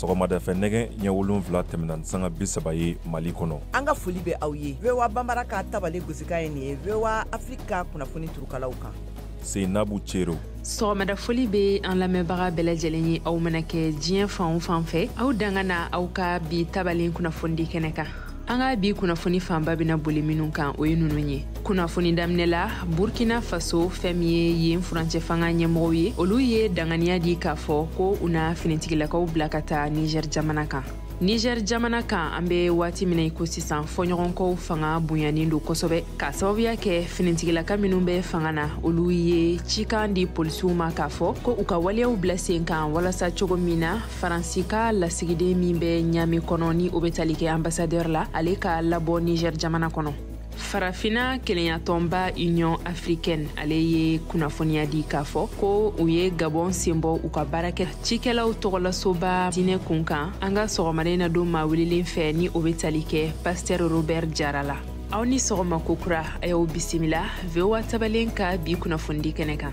Sɔgɔmada fɛ nɛgɛ ɲɛ 7 tɛmɛna ni sanga 30 ye Mali kɔnɔ. An ka foli bɛ aw ye VOA Banbara ka tabale gosikan ye nin ye VOA Afrique ka kunnafoni turukalaw kan. Seinabu Cero. Sɔgɔmada foli bɛ an lamɛnbaga bɛɛ lajɛlen ye, aw mana kɛ diɲɛ fan o fan fɛ, aw danga na aw ka bi tabalen kunnafonidi kɛnɛ kan. An ka bi kunnafoni fanba bɛna boli minnu kan, o ye ninnu ye. Kunnafoni daminɛ la, Burkina Faso fɛn min ye yen furancɛ fanga ɲɛmɔgɔw ye, olu ye danganiya di k'a fɔ ko u na finitigilakaw bila ka taa Niger jamana kan. Niger jamana kan, an bɛ waati min na i ko sisan, fɔɲɔgɔnkɔw fanga bonyanen don kosɛbɛ k'a sababuya kɛ finitigilaka minnu bɛ fanga na, olu ye cikan di polisiw ma k'a fɔ ko u ka waleyaw bila sen kan walasa cogo min na Faransi ka lasigiden min bɛ Ɲame kɔnɔ ni o bɛ tali kɛ ambassadeur la, ale ka labɔ Niger jamana kɔnɔ. Farafina kelenyatɔnba Union africaine ale ye kunnafoniya di k'a fɔ ko u ye Gabon senbɔ u ka baarakɛ cikɛlaw tɔgɔlasoba diinɛ kun kan. An ka sɔgɔmada in na don maa welelen fɛ ni o bɛ tali kɛ Pasteur Robert Jara la. Aw ni sɔgɔma kokura, a y'aw bisimila VOA tabalen ka bi kunnafonidi kɛnɛ kan.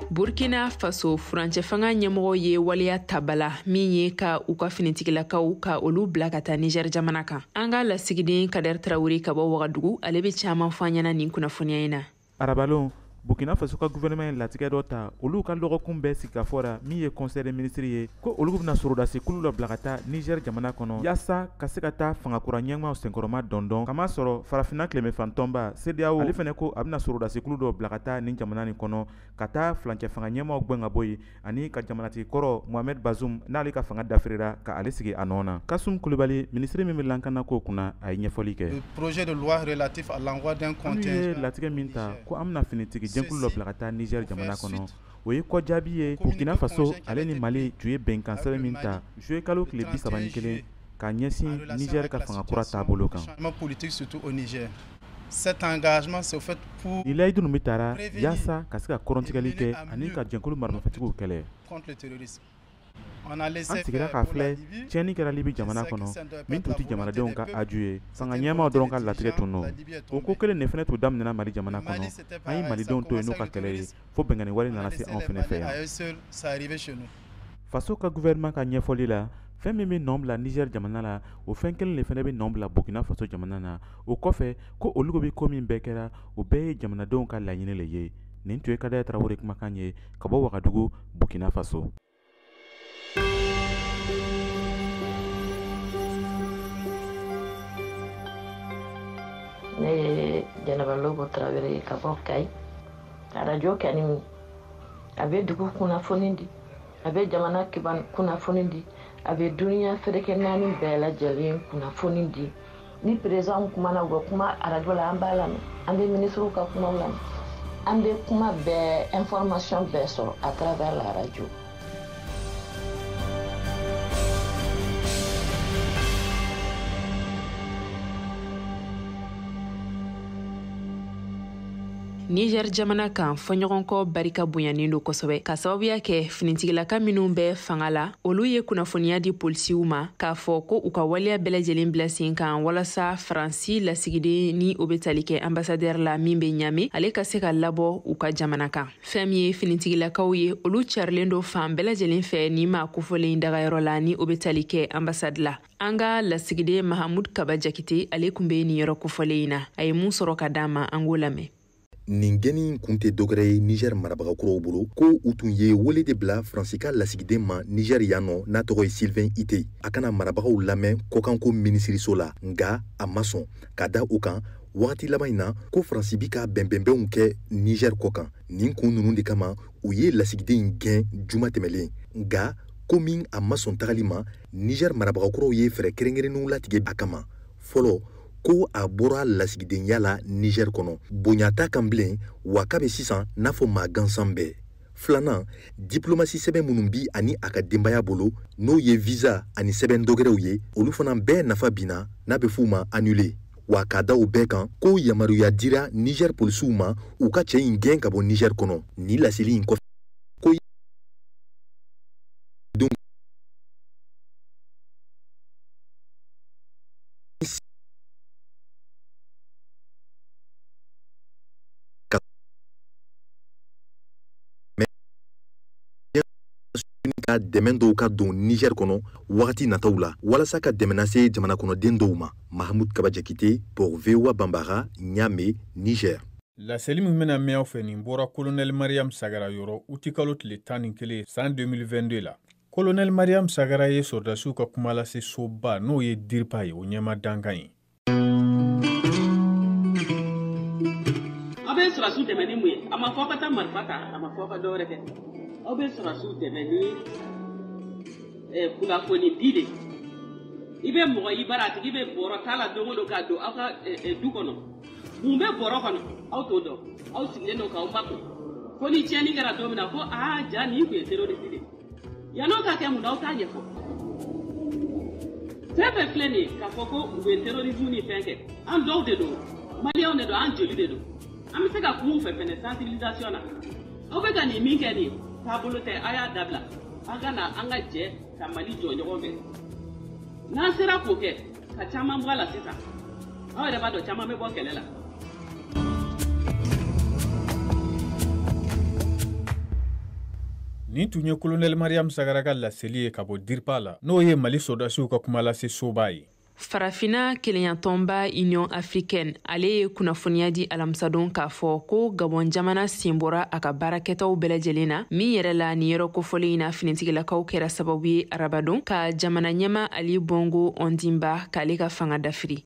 Burkina Faso furancɛ fanga ɲɛmɔgɔw ye waleya tabala min ye ka u ka finitigilakaw ka olu bila ka taa Niger jamana kan. An ka lasigiden Kader Traoré ka bɔ Wagadugu, ale bɛ caman fɔ an ɲɛna nin kunnafoniya in na. Arabalon, Burkina Faso ka gouvernement ye latigɛ dɔ ta olu ka lɔgɔkun bɛɛ sigikafɔ ra min ye conseil des ministres ye, ko olu bɛna sorodasi kulu dɔ bila ka taa Niger jamana kɔnɔ yaasa ka se ka taa fangakura ɲɛmaw senkɔrɔma dɔndɔn, kamasɔrɔ farafinna tilebenfantɔnba CEDEAO ale fɛnɛ ko a bɛna sorodasi kulu dɔ bila ka taa nin jamana nin kɔnɔ ka taa furancɛ fanga ɲɛmaw gɛn ka bɔ yen, ani ka jamanatigi kɔrɔ Mohamed Bazoum n'ale ka fanga dafirira ka ale sigi a nɔ na. Kasum Kulibali, minisiri min bɛ lankana ko kunna, a ye ɲɛfɔli kɛ. Projet de loi relatif à l'envoi d'un contingent. An ye latigɛ min ta ko an bɛna finitigi jɛkulu dɔ bila ka taa Niger jamana kɔnɔ, o ye kɔjaabi ye Burkina Faso ale ni Mali tun ye bɛnkan sɛbɛn min ta juillet kalo tile 31 ka ɲɛsin Niger ka fanga kura taabolo kan. Politique surtout au Niger. Cet engagement s'est fait pour Nin layidu ninnu bɛ tara yaasa ka se ka kɔrɔntigɛli kɛ ani ka jɛnkulu maramafɛntigiw kɛlɛ. An sigira k'a filɛ tiɲɛni kɛra Libi jamana kɔnɔ min tun tɛ jamanadenw ka aju ye, fanga ɲɛmaaw dɔrɔn ka latigɛ tun don. O ko kelen de fana tun daminɛna Mali jamana kɔnɔ. An ye Malidenw to yen n'u ka kɛlɛ ye fo binkanni wale nana se anw fana fɛ yan. Faso ka gouvernement ka ɲɛfɔli la, fɛn min bɛ nɔ bila Niger jamana la, o fɛn kelen de fana bɛ nɔ bila Burkina Faso jamana na. O kɔfɛ ko olu bɛ ko min bɛɛ kɛra, o bɛɛ ye jamanadenw ka laɲini le ye. Nin tun ye Kader Traoré kumakan ye ka bɔ Wagadugu, Burkina Faso. Ne ye Jɛnɛba Lobo Traoré ye ka bɔ Kayi. Arajo kɛni a bɛ dugu kunnafoni di, a bɛ jamana kiban kunnafoni di, a bɛ duniya ferekɛ naani bɛɛ lajɛlen kunnafoni di. Ni président kumana, u bɛ kuma arajo la, an b'a lamɛn, an bɛ ministres ka kumaw lamɛn, an bɛ kuma bɛɛ, information bɛɛ sɔrɔ à travers la radio. Niger jamana kan, fɔɲɔgɔnkɔ barika bonyanen don kosɛbɛ ka sababuya kɛ finitigilaka minnu bɛ fanga la, olu ye kunnafoniya di polisiw ma k'a fɔ ko u ka waleya bɛɛ lajɛlen bila sen kan walasa Faransi lasigiden ni o bɛ tali kɛ ambassadeur la min bɛ Ɲame, ale ka se ka labɔ u ka jamana kan. Fɛn min ye finitigilakaw ye, olu carilen don fan bɛɛ lajɛlen fɛ ni maa kofɔlen dagayɔrɔ la ni o bɛ tali kɛ ambassade la. An ka lasigiden Mahamud Kaba Jakite, ale tun bɛ nin yɔrɔ kofɔlen in na, a ye mun sɔrɔ ka d'an ma, an k'o lamɛn. Nin gɛnni kun tɛ dɔwɛrɛ ye Niger marabagakuraw bolo, ko u tun ye wele de bila Faransi ka lasigiden ma Niger yan nɔ n'a tɔgɔ ye Sylvain Ite, a kana marabagaw lamɛn kɔkanko minisiriso la, nka a ma sɔn. Ka da o kan, wagati laban in na ko Faransi bi ka bɛnbɛnbɛnw kɛ Niger kɔkan. Nin kun ninnu de kama u ye lasigiden in gɛn juma tɛmɛlen. Nka komi a ma sɔn tagali ma, Niger marabagakuraw ye fɛɛrɛ kɛrɛnkɛrɛnnenw latigɛ a kama. Fɔlɔ, ko a bɔra lasigidenya la Niger kɔnɔ, bonya t'a kan bilen, wa k'a bɛ sisan n'a fɔ maa gansan bɛɛ. Filanan, diplomasi sɛbɛn minnu bi ani a ka denbaya bolo, n'o ye visa ani sɛbɛn dɔgɛrɛw ye, olu fana bɛɛ nafa binna, n'a bɛ f'u ma annulé. Wa k'a da o bɛɛ kan, ko yamaruya dira Niger polisiw ma u ka cɛ in gɛn ka bɔ Niger kɔnɔ. Nin laseli in kɔfɛ, ko ka dɛmɛ dɔw ka don Niger kɔnɔ wagati nataw la walasa ka dɛmɛ lase jamana kɔnɔden dɔw ma. Mahamud Kaba Jakite pour VOA Bambara, Niamey, Niger. Laseli min bɛna mɛn aw fɛ nin bɔra Colonel Mariam Sagara yɔrɔ utikalo tile 11 san 2022 la. Colonel Mariam Sagara ye sɔrɔdasiw ka kumalase soba n'o ye DIRPA ye, o ɲɛma dankan ye. Aw bɛ sɔrɔdasiw dɛmɛ ni mun ye? A ma fɔ aw ka taa marifa ta, a ma fɔ aw ka dɔwɛrɛ kɛ. Aw bɛ sɔrɔdasiw dɛmɛ ni kunnafoni di de. I bɛ mɔgɔ i bara, a tigi bɛ bɔrɔ t'a la don o don k'a don aw ka du kɔnɔ. Mun bɛ bɔrɔ kɔnɔ? Aw t'o dɔn. Aw sigilen don k'aw makun. Fo ni tiɲɛni kɛra don min na ko aa ja nin tun ye terroriste de ye. Yann'o ka kɛ mun na aw t'a ɲɛfɔ. Fɛn fɛn filɛ nin ye k'a fɔ ko u bɛ terrorisme ni fɛn kɛ, an dɔw de don, maliyɛnw de don, an joli de don. An bɛ se ka kuma u fɛ fɛnɛ sensibilisation na. Aw bɛ ka nin min kɛ nin ye, taabolo tɛ, a y'a dabila. An ka na an ka jɛ ka Mali jɔ ɲɔgɔn fɛ. N'an sera k'o kɛ, ka caman bɔ a la sisan. Aw yɛrɛ b'a dɔn caman bɛ bɔ kɛlɛ la. Nin tun ye Colonel Mariam Sagara ka laseli ye ka bɔ DIRPA la, n'o ye Mali sɔrɔdasiw ka kumalase soba ye. Farafina kelenyatɔnba Union africaine ale ye kunnafoniya di alamisadon k'a fɔ ko Gabon jamana sen bɔra a ka baarakɛtaw bɛɛ lajɛlen na, min yɛrɛ la nin yɔrɔ kofɔlen in na finitigilakaw kɛra sababu ye arabadon ka jamana ɲɛma Ali Bongo Ondimba k'ale ka fanga dafiri.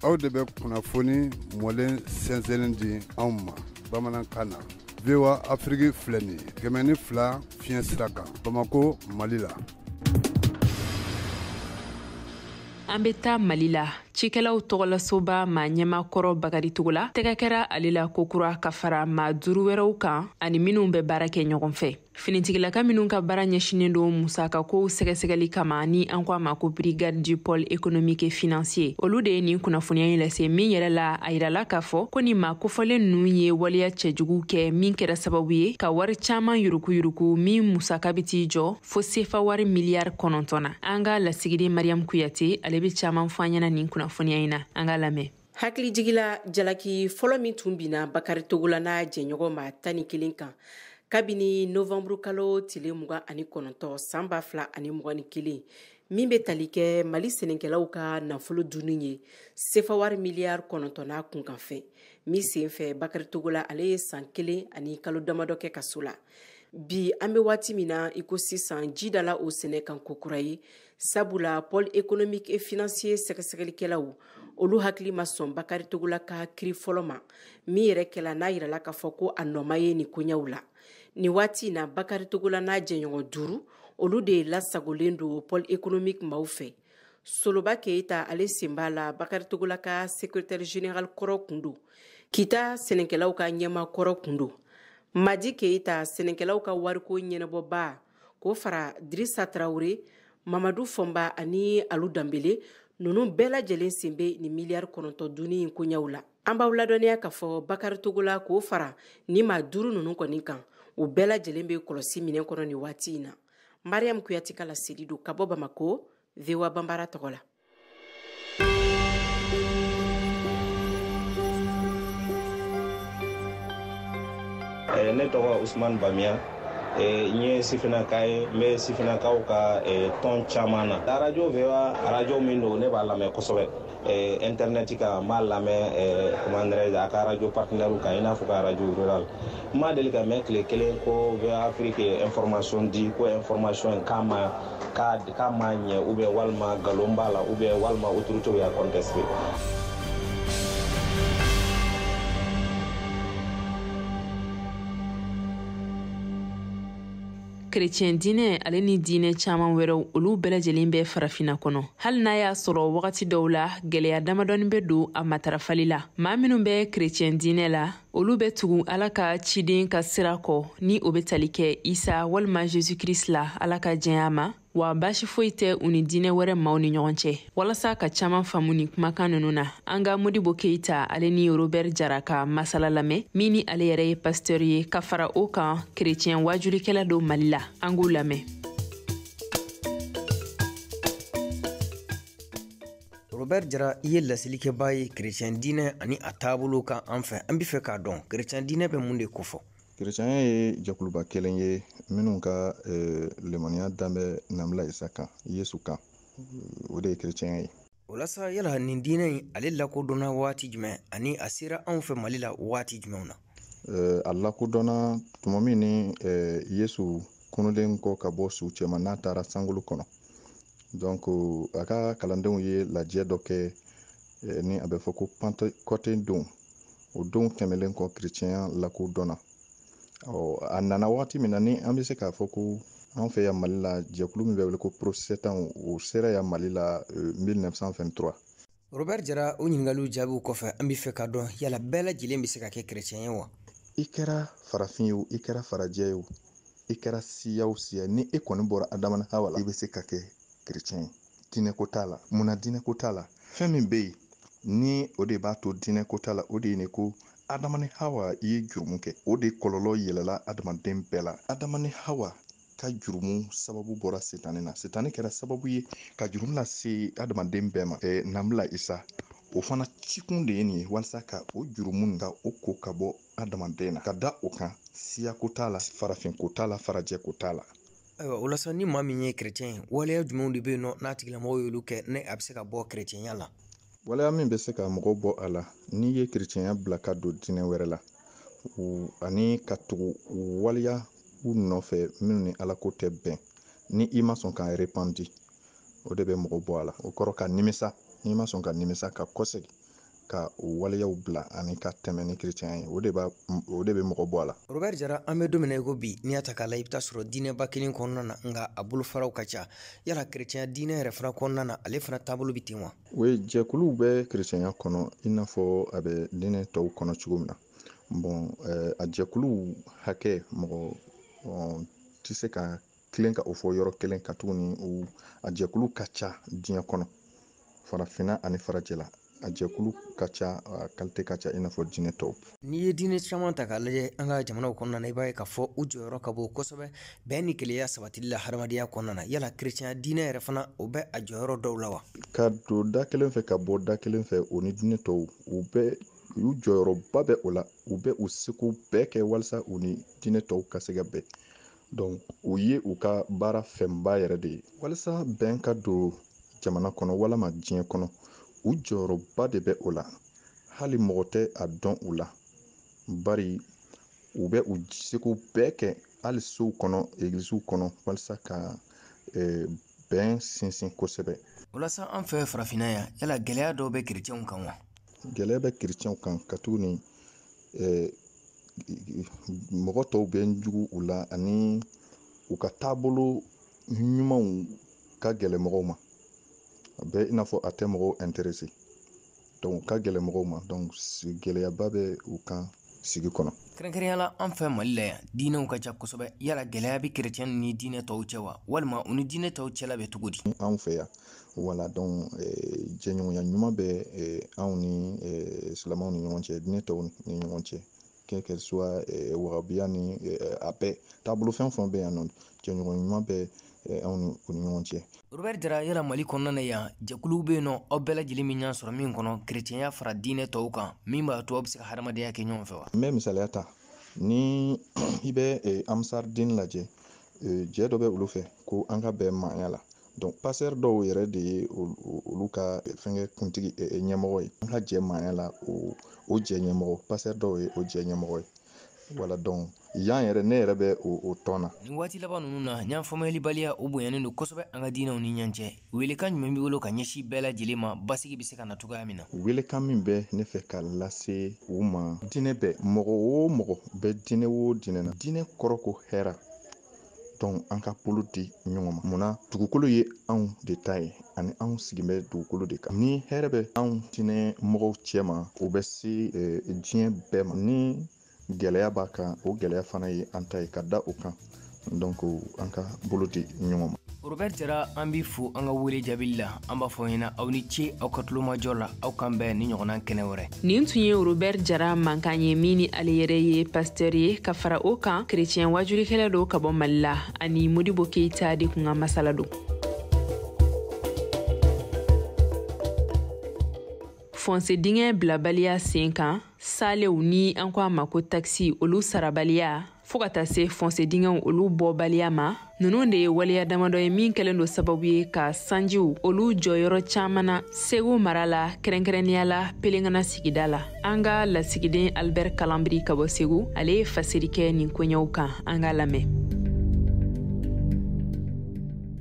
Aw de bɛ kunnafoni mɔlen sɛnsɛnnen di anw ma bamanankan na. VOA Afrique filɛ nin ye 102 fiɲɛ sira kan Bamako, Mali la. An bɛ taa Mali la. Cikɛlaw tɔgɔlasoba maa ɲɛmakɔrɔ Bakari Togola tɛgɛ kɛra ale la kokura ka fara maa 5 wɛrɛw kan ani minnu bɛ baara kɛ ɲɔgɔn fɛ. Finitigilaka minnu ka baara ɲɛsinnen don musakakow sɛgɛsɛgɛli kama ni an ko a ma ko brigade du pôle économique et financier, olu de ye nin kunnafoniya in lase, min yɛrɛ la a yirala k'a fɔ ko nin maa kofɔlen ninnu ye waleya cɛjugu kɛ min kɛra sababu ye ka wari caman yurukuyuruku min musaka bɛ t'i jɔ fo sefa wari miliyari 9 na. An ka lasigiden Mariam Kuyate ale bɛ caman fɔ an ɲɛna nin kunnafoniya in na, an ka lamɛn. Hakilijigila jalaki fɔlɔ min tun binna Bakari Togola n'a jɛɲɔgɔn maa 11 kan kabini novembre kalo tile 29 san 2021, min bɛ tali kɛ Mali sɛnɛkɛlaw ka nafolo dunni ye sefa wari miliyari 9 n'a kunkanfɛn min senfɛ Bakari Togola ale ye san 1 ani kalo damadɔ kɛ kaso la. Bi an bɛ waati min na i ko sisan, ji dala o sɛnɛ kan kokura ye, sabula pôle économique et financier sɛgɛsɛgɛlikɛlaw olu hakili ma sɔn Bakari Togola ka kiri fɔlɔ ma min yɛrɛ kɛla n'a yirala k'a fɔ ko a nɔma ye nin koɲɛw la. Nin waati in na Bakari Togola n'a jɛɲɔgɔn 5 olu de lasagolen don pôle économique maaw fɛ. Soloba Keyita ale sen b'a la, Bakari Togola ka secrétaire général kɔrɔ kun don, Kita sɛnɛkɛlaw ka ɲɛma kɔrɔ kun don, Madi Keyita sɛnɛkɛlaw ka wariko ɲɛnabɔba k'o fara Dirisa Tarawele, Mamadu Fɔnba ani Alu Danbele, ninnu bɛɛ lajɛlen sen bɛ nin miliyari 9 dunni in koɲɛw la. An b'aw ladɔnniya k'a fɔ Bakari Togola k'o fara ni maa 5 ninnu kɔni kan, u bɛɛ lajɛlen bɛ kɔlɔsi minɛn kɔnɔ nin waati in na. Mariam Kuyate ka laseli don ka bɔ Bamako, VOA Banbara tɔgɔ la. Ne tɔgɔ Usman Bamiya, n ye sifinnaka ye, n bɛ sifinnakaw ka tɔn caman na. Radio VOA radio min don, ne b'a lamɛn kosɛbɛ. Internet kan n b'a lamɛn, comment dirais-je, a ka radio partenaire kan, i n'a fɔ ka radio rural. N ma deli ka mɛn tile kelen ko VOA Afrique ye information di, ko information k'a ma ɲɛ ou bien walima nkalon b'a la ou bien walima autorité y'a contesté. Kerecɛn diinɛ ale ni diinɛ caman wɛrɛw olu bɛɛ lajɛlen bɛ farafinna kɔnɔ, hali n'a y'a sɔrɔ wagati dɔw la gwɛlɛya damadɔni bɛ don a matarafali la. Maa minnu bɛ kerecɛn diinɛ la olu bɛ tugu Ala ka ciden ka sira kɔ ni o bɛ tali kɛ Isa walima Jésus Christ la, Ala ka diɲɛ ma, wa baasi foyi tɛ u ni diinɛ wɛrɛ maaw ni ɲɔgɔn cɛ. Walasa ka caman faamu ni kumakan ninnu na, an ka Modibo Keyita ale ni Robert Jara ka masala lamɛn, min ni ale yɛrɛ ye pasteur ye ka fara o kan kerecɛn waajulikɛla don Mali la. An k'u lamɛn. Robert Jara, i ye lasilikɛbaa ye kerecɛn diinɛ ani a taabolo kan an fɛ. An bɛ fɛ k'a dɔn kerecɛn diinɛ bɛ mun de kofɔ? Kerecɛnya ye jɛkuluba kelen ye minnu ka limaniya dan bɛ Nabila Isa kan, Yesu kan. O de ye kerecɛnya ye. O la sa, yala nin diinɛ in ale lakodɔnna waati jumɛn ani a sera anw fɛ Mali la waati jumɛnw na? A lakodɔnna tuma min ni Yesu kunulen kɔ ka bɔ su cɛma n'a taara sankolo kɔnɔ. Donc a ka kalandenw ye lajɛ dɔ kɛ ni a bɛ fɔ ko Pentecôte don. O don tɛmɛlen kɔ, kerecɛnya lakodɔnna. Ɔ, a nana waati min na, ni an bɛ se k'a fɔ ko an fɛ yan Mali la, jɛkulu min bɛ wele ko protestant, o sera yan Mali la 1923. Robert Jara, o ɲininkaliw jaabiw kɔfɛ, an bɛ fɛ ka dɔn yala bɛɛ lajɛlen bɛ se ka kɛ kerecɛn ye wa? I kɛra farafin ye o, i kɛra farajɛ ye o, i kɛra siya o siya, ni e kɔni bɔra Adama ni Hawa la, i bɛ se ka kɛ kerecɛn ye. Diinɛko t'a la. Munna diinɛko t'a la? Fɛn min bɛ yen ni o de b'a to diinɛko t'a la, o de ye nin ko Adama ni Hawa ye jurumu kɛ. O de kɔlɔlɔ yɛlɛla adamaden bɛɛ la. Adama ni Hawa ka jurumu sababu bɔra Setani na. Setani kɛra sababu ye ka jurumu lase adamaden bɛɛ ma. Nabila Isa, o fana cikun de ye nin ye, walasa ka o jurumu ka o ko ka bɔ adamaden na. Ka da o kan, siyako t'a la, farafinko t'a la, farajɛko t'a la. Ayiwa, o la sa, ni maa min ye kerecɛn ye, waleya jumɛnw de bɛ yen nɔ n'a tigilamɔgɔ y'olu kɛ, ne a bɛ se ka bɔ kerecɛnya la? Waleya min bɛ se ka mɔgɔ bɔ a la, n'i ye kerecɛnya bila ka don diinɛ wɛrɛ la, ani ka tugu waleya u nɔfɛ minnu ni Alako tɛ bɛn, ni i ma sɔn ka repenti, o de bɛ mɔgɔ bɔ a la. O kɔrɔ ka nimisa, n'i ma sɔn ka nimisa, ka kɔsegin ka o waleyaw bila ani ka tɛmɛ ni kerecɛnya ye, o de bɛ mɔgɔ bɔ a la. Robert Jara, an bɛ don min na i ko bi, n'i y'a ta k'a lajɛ, i bɛ taa sɔrɔ diinɛba kelen kɔnɔna na, nka a bolofaraw ka ca. Yala kerecɛnya diinɛ yɛrɛ fana kɔnɔna na, ale fana taabolo bɛ ten wa? O ye jɛkuluw bɛ kerecɛnya kɔnɔ i n'a fɔ a bɛ diinɛ tɔw kɔnɔ cogo min na. Bon, a jɛkuluw hakɛ mɔgɔ tɛ se ka tilen ka o fɔ yɔrɔ kelen, ka tuguni a jɛkulu ka ca diɲɛ kɔnɔ, farafinna ani farajɛla. A jɛkulu ka ca, a kalite ka ca i n'a fɔ diinɛ tɔw. N'i ye diinɛ caman ta k'a lajɛ an ka jamanaw kɔnɔna na, i b'a ye k'a fɔ u jɔyɔrɔ ka bon kosɛbɛ bɛn ni kelenya sabatili la hadamadenya kɔnɔna na. Yala kerecɛnya diinɛ yɛrɛ fana, o bɛ a jɔyɔrɔ dɔw la wa? Ka don da kelen fɛ ka bɔ da kelen fɛ, o ni diinɛ tɔw, u bɛ u jɔyɔrɔba bɛ o la. U bɛ u seko bɛɛ kɛ walasa u ni diinɛ tɔw ka se ka bɛn. Donc o ye u ka baara fɛnba yɛrɛ de ye walasa bɛn ka don jamana kɔnɔ walama diɲɛ kɔnɔ. U jɔyɔrɔba de bɛ o la. Hali mɔgɔ tɛ a dɔn u la, bari u bɛ u seko bɛɛ kɛ hali sow kɔnɔ, egilisiw kɔnɔ, walasa ka bɛn sinsin kosɛbɛ. O la sa, an fɛ farafinna yan, yala gɛlɛya dɔw bɛ kerecɛnw kan wa? Gɛlɛya bɛ kerecɛnw kan, ka tuguni mɔgɔ tɔw bɛ jugu u la, ani u ka taabolo ɲumanw ka gɛlɛn mɔgɔw ma. A bɛ i n'a fɔ a tɛ mɔgɔw intéressé. Donc ka gɛlɛn mɔgɔw ma. Donc gɛlɛyaba bɛ u kan sigi kɔnɔ. Kɛrɛnkɛrɛnnenya la, an fɛ Mali la yan, diinɛw ka ca kosɛbɛ. Yala gɛlɛya bɛ kerecɛn ni diinɛ tɔw cɛ wa? Walima u ni diinɛ tɔw cɛla bɛ cogo di? Anw fɛ yan, wala, donc jɛɲɔgɔnya ɲuman bɛ anw ni silamɛw ni ɲɔgɔn cɛ, diinɛ tɔw ni ɲɔgɔn cɛ, quel que soit wahabiya ni a bɛɛ taabolo fɛn fɛn bɛ yan nɔ, jɛɲɔgɔn ɲuman bɛ anw ni u ni ɲɔgɔn cɛ. Robert Jara, yala Mali kɔnɔna na yan, jɛkuluw bɛ yen nɔ aw bɛɛ lajɛlen min ɲɔgɔn sɔrɔ min kɔnɔ kerecɛnya fara diinɛ tɔw kan, min b'a to aw bɛ se ka hadamadenya kɛ ɲɔgɔn fɛ wa? N bɛ misaliya ta, ni i bɛ Ansar-Dine lajɛ, jɛ dɔ bɛ olu fɛ ko an ka bɛn maaya la. Donc pasteur dɔw yɛrɛ de ye olu ka fɛnkɛ kuntigi ɲɛmɔgɔ ye. An ka jɛ maaya la, o jɛ ɲɛmɔgɔ, pasteur dɔw ye o jɛ ɲɛmɔgɔ ye. Wala, donc yan yɛrɛ, ne yɛrɛ bɛ o tɔn na. Nin waati laban ninnu na, ɲɔgɔn faamuyalibaliya o bonyanen don kosɛbɛ an ka diinɛw ni ɲɔgɔn cɛ. Welekan jumɛn b'i bolo ka ɲɛsin bɛɛ lajɛlen ma basigi bɛ se ka na cogoya min na? Welekan min bɛ ne fɛ ka lase u ma, diinɛ bɛɛ, mɔgɔ o mɔgɔ bɛ diinɛ o diinɛ na, diinɛ kɔrɔ ko hɛrɛ. Donc an ka bolo di ɲɔgɔn ma. Munna dugukolo ye anw de ta ye, ani anw sigin bɛ dugukolo de kan. Ni hɛrɛ bɛ anw diinɛ mɔgɔw cɛ ma, o bɛ se diɲɛ bɛɛ ma. Ni gɛlɛya b'a kan, o gɛlɛya fana ye an ta ye, ka da o kan. Donc an ka bolo di ɲɔgɔn ma. Robert Jara, an b'i fo an ka wele jaabili la. An b'a fɔ ɲɛna aw ni ce aw ka tulomajɔ la, aw kan bɛn ni ɲɔgɔnna kɛnɛ wɛrɛ. Nin tun ye Robert Jara mankan ye, min ni ale yɛrɛ ye pasteur ye, ka fara o kan kerecɛn wajulikɛla don ka bɔ Mali la, ani Modibo Keyita de kun ka masala don. Fɔnse dingɛ bilabaliya sen kan. Salew ni an ko a ma ko taxi olu sarabaliya, fɔɔ ka taa se fɔnse dingɛw olu bɔbaliya ma, ninnu de ye waleya damadɔ ye min kɛlen don sababu ye ka sanjiw olu jɔyɔrɔ caman na Segu mara la, kɛrɛnkɛrɛnnenya la Pelengana sigida la. An ka lasigiden Albert Kalanbiri ka bɔ Segu, ale ye fasiri kɛ nin koɲɛw kan, an ka lamɛn.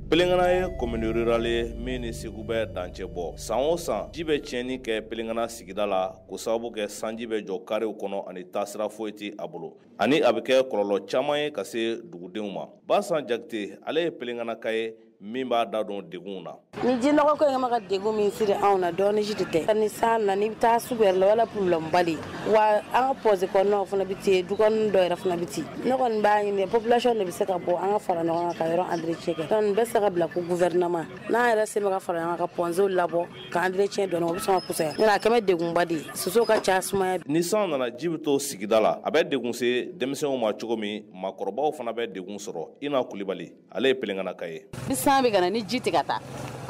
Pelengana ye commune rurale ye min ni Segu bɛ dancɛ bɔ. San o san ji bɛ tiɲɛni kɛ Pelengana sigida la k'o sababu kɛ sanji bɛ jɔ karew kɔnɔ ani taasira foyi tɛ a bolo, ani a bɛ kɛ kɔlɔlɔ caman ye ka se dugudenw ma. Basan Jakite, ale ye Pelenganaka ye min b'a da don degunw na. Ni jinɔgɔ ko in ma ka degun min siri anw na, dɔɔni si tɛ. Ni san na, n'i bɛ taa sugu yɛrɛ la, wala problème ba de. Wa an ka poste kɔnɔnaw fana bɛ ten, du kɔnɔ dɔw yɛrɛ fana bɛ ten. Ne kɔni b'a ɲini population de bɛ se ka bɔ, an ka fara ɲɔgɔn kan ka yɔrɔ entretien kɛ. Donc nin bɛ se ka bila ko gouvernement n'an yɛrɛ se bɛ ka fara ɲɔgɔn kan ka poncew labɔ ka entretien dɔɔni, o bɛ sɔn ka kusaya. N'o tɛ a kɛ bɛ degunba de ye, soso ka ca, sumaya. Ni san nana, ji bɛ to sigida la, a bɛ degun se denmisɛnw ma cogo min, maakɔrɔbaw fana bɛ degun sɔrɔ. Ina Kulibali, ale ye Pelenganaka ye. Ni san bɛ ka na, ni ji tɛ ka taa,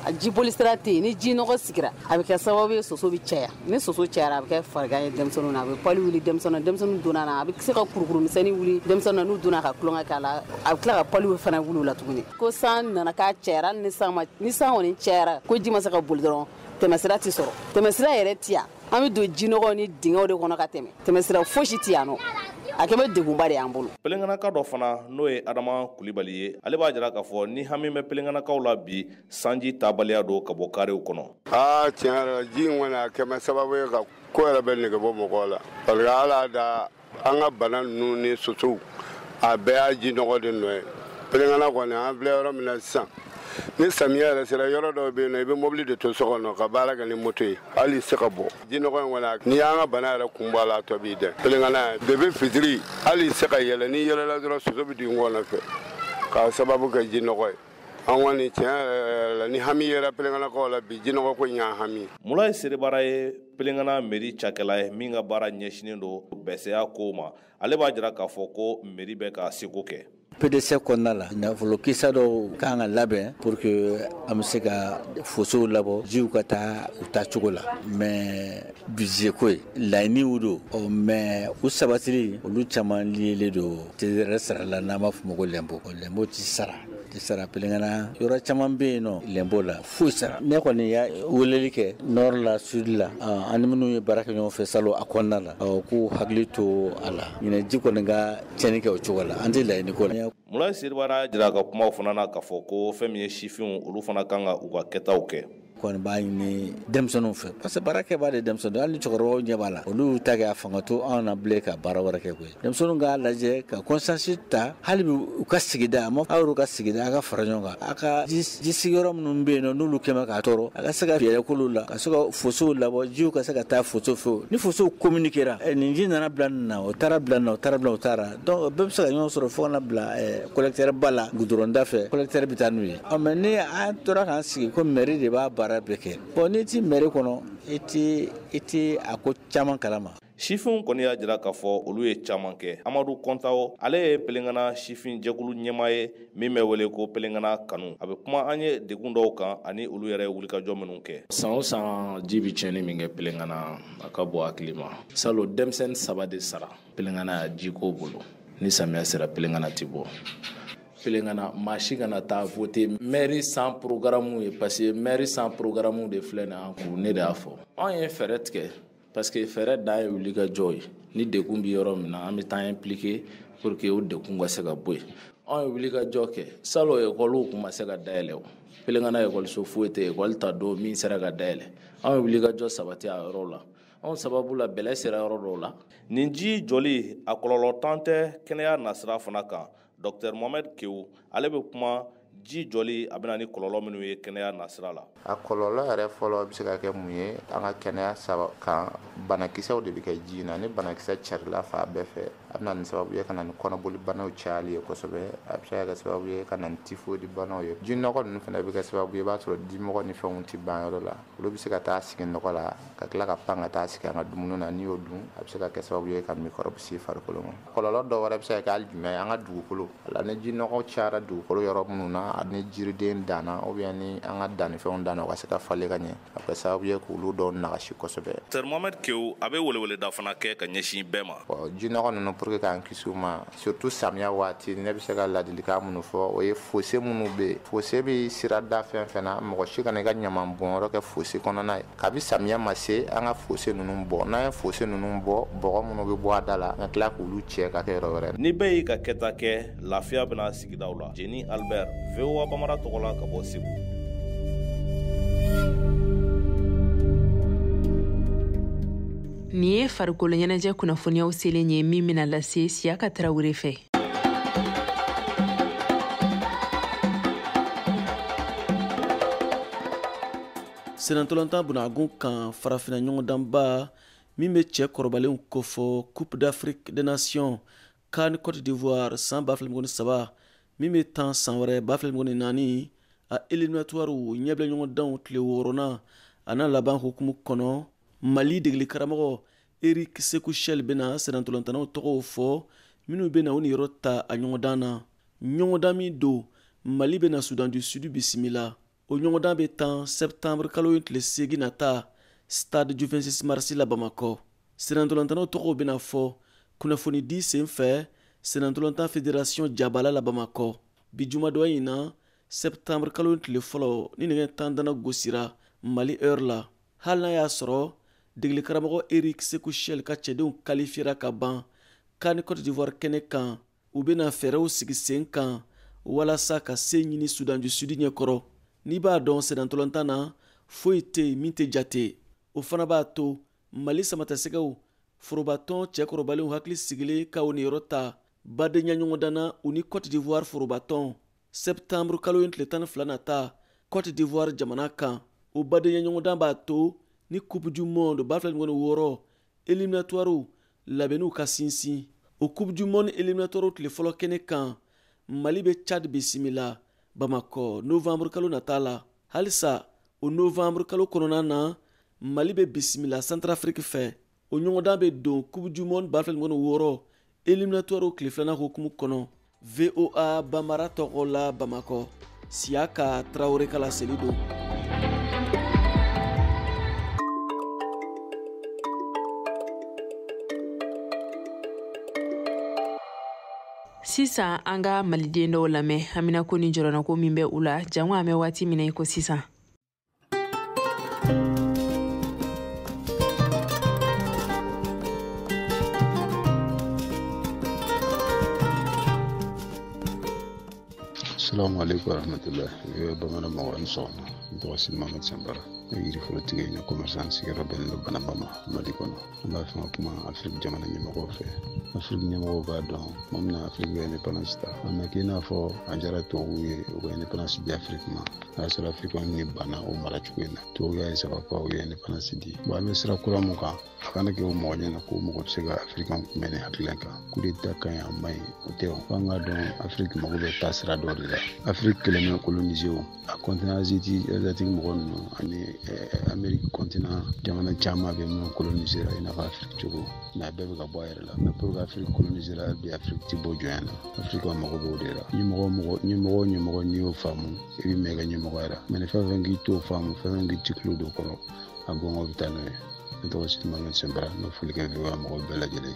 a ji boli sira tɛ yen, ni ji nɔgɔ sigira, a bɛ kɛ sababu ye soso bɛ caya. Ni soso cayara, a bɛ kɛ farigan ye denmisɛnninw na, a bɛ pali wuli denmisɛnninw na, denmisɛnninw donna na, a bɛ se ka kurukuru misɛnnin wuli denmisɛnninw na, n'u donna ka tulonkɛ k'a la, a bɛ tila ka paliw fana wuli u la tuguni. Ko san nana k'a cayara, hali ni san ma, ni san kɔni cayara ko ji ma se ka boli dɔrɔn, tɛmɛsira tɛ sɔrɔ, tɛmɛsira yɛrɛ tɛ yan. An bɛ don jinɔgɔ ni dingɛw de kɔnɔ ka tɛmɛ, tɛmɛsira fosi tɛ yan nɔ. A kɛ bɛ degunba de y'an bolo. Pelenganaka dɔ fana, n'o ye Adama Kulibali ye, ale b'a jira k'a fɔ ni hami bɛ Pelenganakaw la bi, sanji taabaliya don ka bɔ karew kɔnɔ. Aa, tiɲɛ yɛrɛ la, ji in kɔni a kɛ bɛ sababu ye ka ko yɛrɛ bɛ nege bɔ mɔgɔw la, parce que ala da an ka bana ninnu ni sosow, a bɛɛ y'a ji nɔgɔ de nɔ ye. Pelengana kɔni, an filɛ yɔrɔ min na sisan, ni samiya yɛrɛ sera, yɔrɔ dɔw bɛ yen nɔ, i bɛ mobili de to so kɔnɔ ka baara kɛ ni moto ye, hali i tɛ se ka bɔ. Ji nɔgɔ in kɔni, n'i y'an ka bana yɛrɛ kun bɔ a la, a tɔ b'i dɛn. Pelengana depuis fitiri, hali i tɛ se ka yɛlɛ, n'i yɛlɛla dɔrɔn soso bɛ don i kɔnɔ fɛ k'a sababu kɛ ji nɔgɔ ye. An kɔni tiɲɛ yɛrɛ la, ni hami yera Pelenganakaw la bi, jinɔgɔ ko in y'an hami. Mulayi Serebara ye Pelengana mairie cakɛla ye min ka baara ɲɛsinnen don bɛsɛya kow ma. Ale b'a jira k'a fɔ ko mairie bɛ k'a seko kɛ. PDC kɔnɔna la, nafolo kisa dɔw kan ka labɛn pour que an bɛ se ka fosow labɔ, jiw ka taa u taa cogo la. Mais budget ko ye laɲiniw don, mais u sabatili olu caman liélen don TDR sara la, n'an b'a fɔ o ma ko l'impôt. L'impôt ti sara, ti sara Pelengana. Yɔrɔ caman bɛ yen nɔ, l'impôt la foyi sara. Ne kɔni y'a weleli kɛ nord la, sud la, an ni minnu ye baara kɛ ɲɔgɔn fɛ salon a kɔnɔna la, k'u hakili to a la. Ɲinɛ ji kɔni ka tiɲɛni kɛ o cogo la, an tɛ laɲini ko la. Mulayi Serebara y'a jira a ka kumaw fana na k'a fɔ ko fɛn min ye sifinw, olu fana kan ka u ka kɛtaw kɛ. Kɔni b'a ɲini denmisɛnninw fɛ, parce que baara kɛbaa de denmisɛnninw, hali ni cɛkɔrɔbaw ɲɛ b'a la, olu y'u ta kɛ, a fanga to anw na bilen ka baara wɛrɛ kɛ koyi. Denmisɛnninw k'a lajɛ ka conscience ta, hali bi u ka sigida, a ma aw yɛrɛ ka sigida, a ka fara ɲɔgɔn kan, a ka ji sigiyɔrɔ minnu bɛ yen nɔ, n'olu kɛmɛ k'a tɔɔrɔ, a ka se ka fɛɛrɛ k'olu la, ka se ka fosow labɔ, jiw ka se ka taa foso fɛ. Ni fosow communiquera, nin ji nana bila nin na, o taara bila nin na, o taara bila, o taara, donc bɛɛ bɛ se ka ɲɔgɔn sɔrɔ fo ka na bila collecteur ba la goudron da fɛ, collecteur bɛ taa n'u ye. Mais ni an tora k'an sigi ko mairie de b'a baara bɛɛ kɛ, bon, n'i ti mairie kɔnɔ, i ti a ko caman kalama. Sifinw kɔni y'a jira k'a fɔ olu ye caman kɛ. Amadu Kɔntawo, ale ye Pelengana sifin jɛkulu ɲɛmaa ye min bɛ wele ko Pelengana kanu. A bɛ kuma an ye degun dɔw kan ani olu yɛrɛ ye wulikajɔ minnu kɛ. San o san ji bɛ tiɲɛni min kɛ Pelengana, a ka bon hakili ma. Salon denmisɛnnin 3 de sara Pelengana jiko bolo. Ni samiya sera, Pelengana ti bɔ. Pelengana maa si kana taa voter maire sans programme ye, parce que maire sans programme de filɛ nin an kun. Ne de y'a fɔ, anw ye fɛɛrɛ tigɛ, parce que fɛɛrɛ dan ye wulikajɔ ye. Ni degun bɛ yɔrɔ min na, an bɛ taa impliqué pour que o degun ka se ka bɔ yen. Anw ye wulikajɔ kɛ. Salon ekɔliw kun ma se ka dayɛlɛ, o Pelengana ekɔliso foyi tɛ ekɔli ta don min sera ka dayɛlɛ. Anw ye wulikajɔ sabati a yɔrɔ la. Anw sababu la, bɛlɛ sera yɔrɔ dɔw la. Nin ji jɔli, a kɔlɔlɔ tan tɛ kɛnɛya nasira fana kan. Docteur Mohamed Kewu, ale bɛ kuma ji jɔli a bɛna ni kɔlɔlɔ minnu ye kɛnɛya nasira la. A kɔlɔlɔ yɛrɛ fɔlɔ bɛ se ka kɛ mun ye an ka kɛnɛya saba kan? Banakisɛw de bɛ kɛ ji in na. Ni banakisɛ carila fan bɛɛ fɛ, a bɛ na ni sababu ye ka na ni kɔnɔboli banaw cayali ye kosɛbɛ. A bɛ se ka kɛ sababu ye ka na ni typhoïde banaw ye. Ji nɔgɔ ninnu fana bɛ kɛ sababu ye, i b'a sɔrɔ dimɔgɔ ni fɛnw tɛ ban yɔrɔ la, olu bɛ se ka taa sigi nɔgɔ la ka tila ka pan ka taa sigi an ka dumuni na. N'i y'o dun, a bɛ se ka kɛ sababu ye ka microbe se farikolo ma. Kɔlɔlɔ dɔ wɛrɛ bɛ se ka kɛ hali jumɛn ye? An ka dugukolo la, ni ji nɔgɔ cayara dugukolo yɔrɔ minnu na, ani jiriden danna ou bien ni an ka dannifɛnw da na, u ka se ka falen ka ɲɛ, a bɛ kɛ sababu ye k'olu dɔw nagasi kosɛbɛ. Docteur Mohamed Kewu, a bɛ weleweleda fana kɛ ka ɲɛsin bɛɛ ma. Bon, jinɔgɔ ninnu, pour que k'an kisi u ma, surtout samiya waati, ne bɛ se ka ladilikan minnu fɔ, o ye fossé minnu bɛ yen, fossé bɛ sirada fɛn fɛn na, mɔgɔ si kana i ka ɲaman bɔnyɔrɔ kɛ fossé kɔnɔna ye. Kabi samiya ma se, an ka fossé ninnu bɔ. N'an ye fossé ninnu bɔ, bɔgɔ minnu bɛ bɔ a da la, an ka tila k'olu cɛ ka kɛ yɔrɔ wɛrɛ. Ni bɛɛ y'i ka kɛta kɛ, lafiya bɛna sigidaw la. Jeni Albert, VOA Bambara tɔgɔ la ka bɔ Segu. Nin ye farikolo ɲɛnajɛ kunnafoniyaw selen ye min bɛna lase Siyaka Tarawele fɛ. Senatɔlɔntan bunagun kan farafinna ɲɔgɔndanba min bɛ cɛ kɔrɔbalenw kofɔ, Coupe d'Afrique des Nations CAN Côte d'Ivoire san 2023 min bɛ tan san wɛrɛ 2024, a éliminatoire ɲɛbila ɲɔgɔndanw tile 6nan a n'a laban hukumu kɔnɔ, Mali degeli karamɔgɔ Eric Sekou Chelle bɛna senatɔlɔntannaw tɔgɔw fɔ minnu bɛna u niyɔrɔ ta a ɲɔgɔndan na. Ɲɔgɔndan min don, Mali bɛna Soudan du Sud bisimila. O ɲɔgɔndan bɛ tan septembre kalo in tile 8 nata stade du 26 mars la Bamakɔ. Senatɔlɔntannaw tɔgɔw bɛna fɔ kunnafoni di sen fɛ senatɔlɔntan fédération jabala la Bamakɔ. Bi jumadon in na, septembre kalo in tile fɔlɔ ni nɛgɛ 10 dana gosira Mali heure la. Hali n'a y'a sɔrɔ degeli karamɔgɔ Eric Sekou Chelle ka cɛdenw qualifiera ka ban CAN Côte d'Ivoire kɛnɛ kan, u bɛna fɛɛrɛw sigi sen kan walasa ka se ɲini Soudan du Sud ɲɛkɔrɔ. N'i b'a dɔn senatɔlɔntan na, foyi tɛ yen min tɛ jate. O fana b'a to Mali samatasɛgɛw forobatɔn cɛkɔrɔbalenw hakili sigilen ka o niyɔrɔ ta badenya ɲɔgɔndan na u ni Côte d'Ivoire forobatɔn septembre kalo in tile 12 nata Côte d'Ivoire jamana kan. O badenya ɲɔgɔndan b'a to ni Coupe du Monde 2026 éliminatoire labɛnniw ka sinsin. O Coupe du Monde éliminatoire tile fɔlɔ kɛnɛ kan, Mali bɛ Tchad bisimila Bamakɔ novembre kalo nata la. Halisa o novembre kalo kɔnɔna na, Mali bɛ bisimila Centrafrique fɛ. O ɲɔgɔndan bɛ don Coupe du Monde 2026 éliminatoire tile 2nan hukumu kɔnɔ. VOA Bambara tɔgɔ la Bamakɔ, Siyaka Tarawele ka laseli don. Sisan an ka maliden dɔw lamɛn haminako ni jɔrɔnako min bɛ u la jango an bɛ waati min na i ko sisan. Assalamu alaikum warahmatullahi. Yo bamanan mɔgɔ ni sɔgɔma. N tɔgɔ Sidi Mohamed Sanbara. Ne ye yiriforotigi ye, n ye commerçant, sigiyɔrɔ bɛnnen don Banamba ma Mali kɔnɔ. An b'a fɛ ka kuma Afiriki jamana ɲɛmɔgɔw fɛ. Afiriki ɲɛmɔgɔw b'a dɔn tuma min na Afiriki bɛ indépendance ta, a ma kɛ i n'a fɔ a diyara tubabuw ye u ka indépendance di Afiriki ma. A y'a sɔrɔ Afiriki ni banna o mara cogo in na. Tubabuw y'a saba u ye indépendance di. Bon, an bɛ sira kura mun kan, a kana kɛ o mɔgɔ ɲɛna ko mɔgɔ bɛ se ka Afiriki kunbɛn ni hakilina kan. Coup d'état ka ɲi, a man ɲi, o tɛ o. F'an k'a dɔn Afiriki mago bɛ taa sira dɔ de la. Afiriki kɛlen bɛ coloniser o. A continent asiatique mɔgɔ ninnu ani Amérique continent jamana caman bɛ minnu coloniser i n'a fɔ Afiriki cogo, mais a bɛɛ bɛ ka bɔ a yɛrɛ la. Mais pour que Afiriki coloniser la, bi Afiriki ti bɔ jɔnya na. Afiriki ka mago b'o de la. Ɲɛmɔgɔ ɲɛmɔgɔ ɲɛmɔgɔ, n'i y'o faamu, i bɛ mɛn i ka ɲɛmɔgɔya la. Mais ni fɛn fɛn k'i t'o faamu, fɛn fɛn k'i ti tulo don kɔrɔ, a gɔngɔ bɛ taa n'o ye. Ne tɔgɔ Sidi Mohamed Sanbara, n bɛ foli kɛ VOA mɔgɔw bɛɛ lajɛlen ye.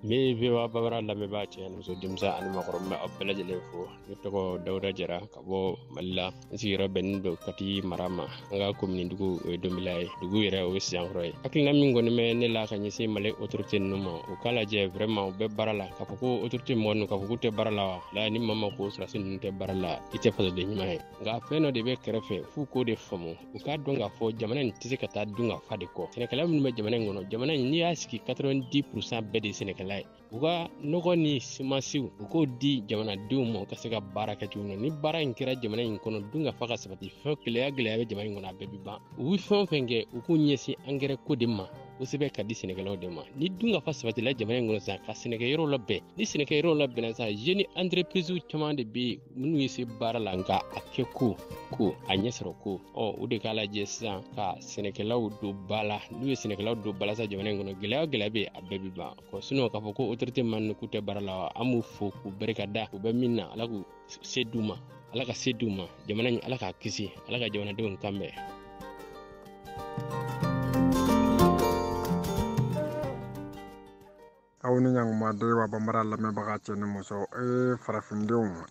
N bɛ VOA Bambara lamɛnbaa cɛ ni muso, denmisɛn ani maakɔrɔ, n bɛ aw bɛɛ lajɛlen fo. Ne tɔgɔ Dawuda Jara ka bɔ Mali la. N sigiyɔrɔ bɛnnen don Kati mara ma. An ka komini dugu o ye Donbila ye, dugu yɛrɛ o ye Siyankɔrɔ ye. Hakilina min kɔni bɛ ne la ka ɲɛsin Mali autorité ninnu ma, u k'a lajɛ vraiment u bɛ baara la. K'a fɔ ko autorité mɔgɔ ninnu, k'a fɔ k'u tɛ baara la wa la, ni maa ma ko sɔrɔdasi ninnu tɛ baara la, i tɛ fasoden ɲuman ye. Nka fɛn dɔ de bɛ kɛrɛfɛ f'u k'o de faamu. U k'a dɔn k'a fɔ jamana in tɛ se ka taa dun ka fa de kɔ. Sɛnɛkɛla minnu bɛ jamana in kɔnɔ, jamana in n'i y'a sigi 90% bɛɛ de ye sɛnɛkɛla ye. U ka nɔgɔ ni semasiw, u k'o di jamanadenw ma u ka se ka baara kɛ cogo min na. Ni baara in kɛra jamana in kɔnɔ, dun ka fa ka sabati, fɛn gɛlɛya gɛlɛya bɛ jamana in kɔnɔ, a bɛɛ bɛ ban. U bɛ fɛn o fɛn kɛ, u k'u ɲɛsin angɛrɛ ko de ma. kosɛbɛ ka di sɛnɛkɛlaw de ma. Ni dunkafa sabatila jamana in kɔnɔ sisan, ka sɛnɛkɛyɔrɔw labɛn, ni sɛnɛkɛyɔrɔw labɛnna sisan, jeune entreprise caman de bɛ yen minnu ye se baara la, nka a kɛ ko a ɲɛ sɔrɔ ko o de k'a lajɛ sisan ka sɛnɛkɛlaw don ba la. N'u ye sɛnɛkɛlaw don ba la sisan jamana in kɔnɔ, gɛlɛya o gɛlɛya bɛ yen, a bɛɛ bɛ ban. Sinon k'a fɔ ko autorité man k'u tɛ baara la, an b'u fo k'u barika da, u bɛ min na, Ala k'u se d'u ma, Ala ka se d'u ma, jamana in Ala k'a kisi, Ala ka jamanadenw kan bɛn. Aw ni ɲankuma VOA Bambara lamɛnbaga cɛ ni muso, farafindenw,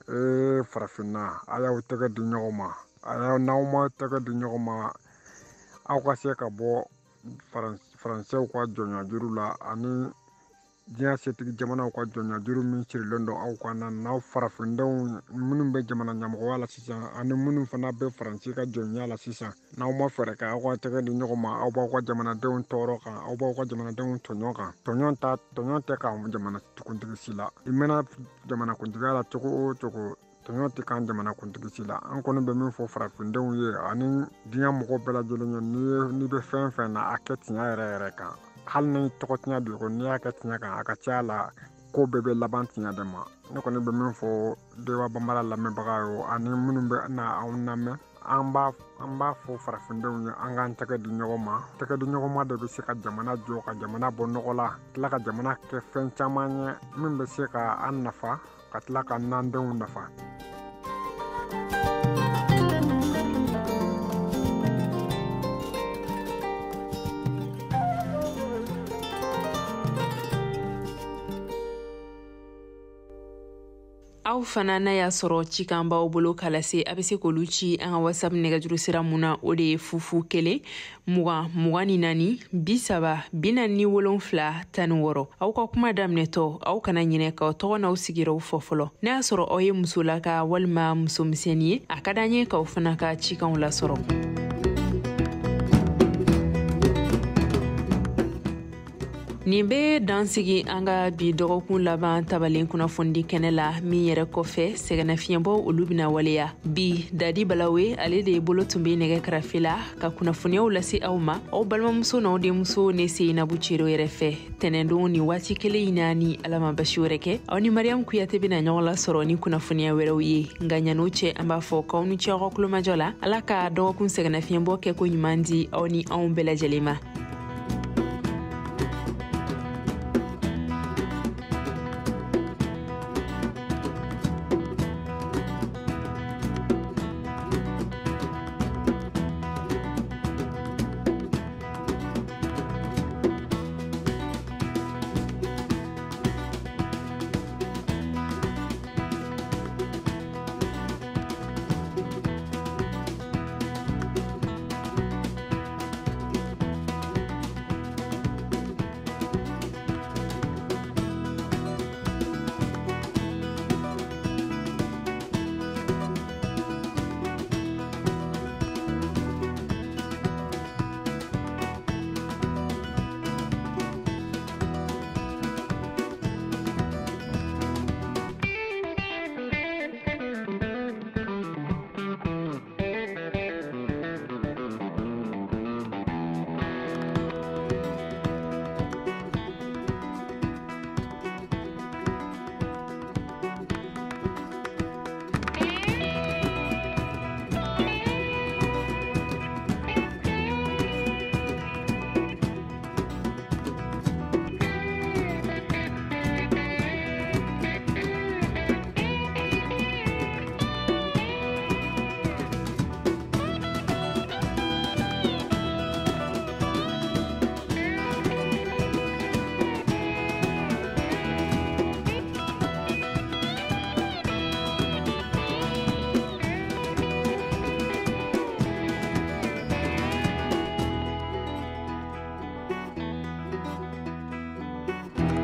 farafinna, a y'aw tɛgɛ di ɲɔgɔn ma. A y'aw n'aw ma tɛgɛ di ɲɔgɔn ma, aw ka se ka bɔ faransɛw ka jɔnya juru la ani diɲɛ setigi jamanaw ka jɔnya juru min sirilen don aw kan na. N'aw farafindenw minnu bɛ jamana ɲɛmɔgɔya la sisan ani minnu fana bɛ Faransi ka jɔnya la sisan, n'aw ma fɛɛrɛ kɛ aw ka tɛgɛ di ɲɔgɔn ma, aw b'aw ka jamanadenw tɔɔrɔ kan, aw b'aw ka jamanadenw tɔɲɔ kan. Tɔɲɔ tɛ k'an jamana kuntigi si la. I mɛna jamana kuntigiya la cogo o cogo, tɔɲɔ tɛ k'an jamana kuntigi si la. An kɔni bɛ min fɔ farafindenw ye ani diɲɛ mɔgɔ bɛɛ lajɛlen ye, n'i bɛ fɛn fɛn na, a kɛ tiɲɛ yɛrɛ yɛrɛ kan. Hali ni tɔgɔ tiɲɛ b'i kɔ, n'i y'a kɛ tiɲɛ kan, a ka ca la ko bɛɛ bɛ laban tiɲɛ de ma. Ne kɔni bɛ min fɔ VOA Bambara lamɛnbaga ye ani minnu bɛ na anw lamɛn, an b'a fɔ farafindenw ye, an k'an tɛgɛ di ɲɔgɔn ma. Tɛgɛ di ɲɔgɔn ma de bɛ se ka jamana jɔ, ka jamana bɔ nɔgɔ la, tila ka jamana kɛ fɛn caman ye min bɛ se ka an nafa, ka tila ka n'an denw nafa. Aw fana n'a y'a sɔrɔ cikan b'aw bolo k'a lase, a bɛ se k'olu ci an ka WhatsApp nɛgɛjuru sira mun na, o de ye 00 1 20 24 30 47 16. Aw ka kuma daminɛtɔ, aw kana ɲinɛ k'aw tɔgɔ n'aw sigiyɔrɔw fɔ fɔlɔ. N'a y'a sɔrɔ aw ye musolaka walima musomisɛnnin ye, a ka d'an ye k'aw fana ka cikanw lasɔrɔ. Nin bɛ dan sigi an ka bi dɔgɔkun laban tabalen kunnafonidi kɛnɛ la, min yɛrɛ kɔfɛ sɛgɛnnafiɲɛbɔ olu bɛna waleya. Bi Dadi Balawe, ale de ye bolo tun bɛ nɛgɛ karafe la ka kunnafoniyaw lase aw ma, aw balimamuso n'aw denmuso ne Seyinabu Cero yɛrɛ fɛ. Tɛnɛndon ni waati kelen in na, ni Ala ma basi wɛrɛ kɛ, aw ni Mariam Kuyate bɛna ɲɔgɔn lasɔrɔ ni kunnafoniya wɛrɛw ye. Nka ɲan'o cɛ, an b'a fɔ k'aw ni ce aw ka kulomajɔ la. Ala ka dɔgɔkun sɛgɛnnafiɲɛbɔ kɛ ko ɲuman di aw ni anw bɛɛ lajɛlen ma.